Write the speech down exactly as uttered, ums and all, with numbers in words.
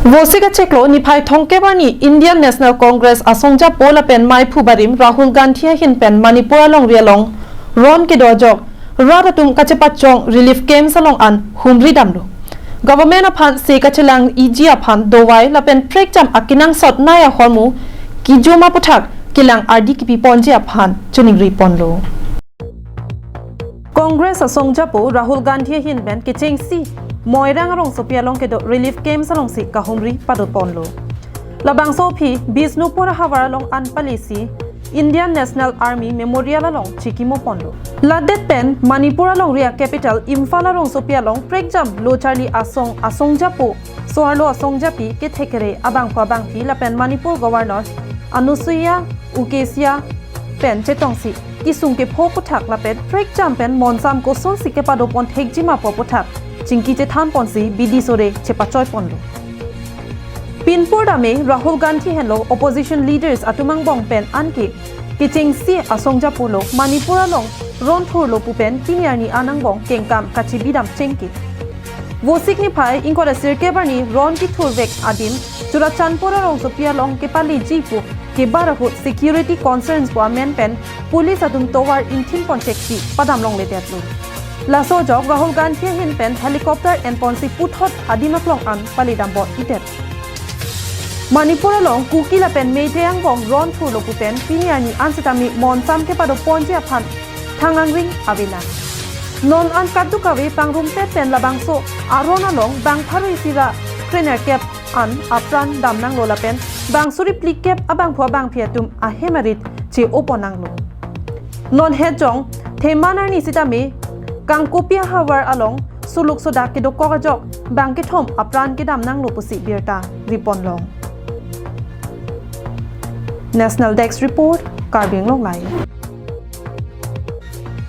Vosik achiklo niphai thomkep arni Indian National Congress asongjapo lapen maiphu barim Rahul Gandhi ahin pen Manipur alongri along ron kedo ajok rat atum kachepachong relief camps along an humri damlo. Government aphan se kachelang iji aphan dovai lapen prekjam akenangsot nai ahormu kejum aputhak kelang ardi kipi ponji aphan choningri ponlo. Congress asongjapo Rahul Gandhi ahin pen kechengsi Moirang arongsopi along kedo relief camps alongsi kahumri pado ponlo. Labangso aphi Bishnupur ahavar along an palisi Indian National Army Memorial along chikimo ponlo. Ladet pen Manipur alongri a capital Imphal arongsopi along prekjam lo charli asong asongjapo so-arlo asongjapi kethekre abangphu abangphi lapen Manipur Governor Anusuiya Uikey pen chetongsi kesung kepho aputhak lapen prekjam pen monsam kosonsi kepado pon thekjima pu aputhak chingki chethan ponsi bidi sore chepachoi ponlo. Pinpur dame Rahul Gandhi henlo opposition leaders atum angbong pen anke kechengsi asongjapo lo Manipur along ron thurlo pu pen pini arni an angbong kengkam kachebi dam chengki. Vosik niphai ingkoi ra sirkep arni ron kethurvek adim Churachandpur arongsopi along kepaleji pu kebar ahut security concerns pu amen pen police atum tovar ingthin pon cheksi padam longledetlo. Laso ajok Rahul Gandhi ahin pen helicopter en ponsi puthot adim aklong an pale dambom idet. Manipur along Kuki lapen Meitei angbong ron thurlo pu pen pini arni an sitame monsam kepado ponji aphan thang angring avelang. Non an kadokave pangrumpet pen labangso aron along bang pharo isi ra krenerkep an apran damnanglo lapen bang suri phlikep abangphu abangphi atum ahem arit che-o ponnanglo. Non hetjong theman arni sitame Kangkopi ahavar along suluk sodak kedokok ajok bang kethom apran kedamnanglo pusi birta ri ponlong. National Desk Report, Karbi Anglong Live.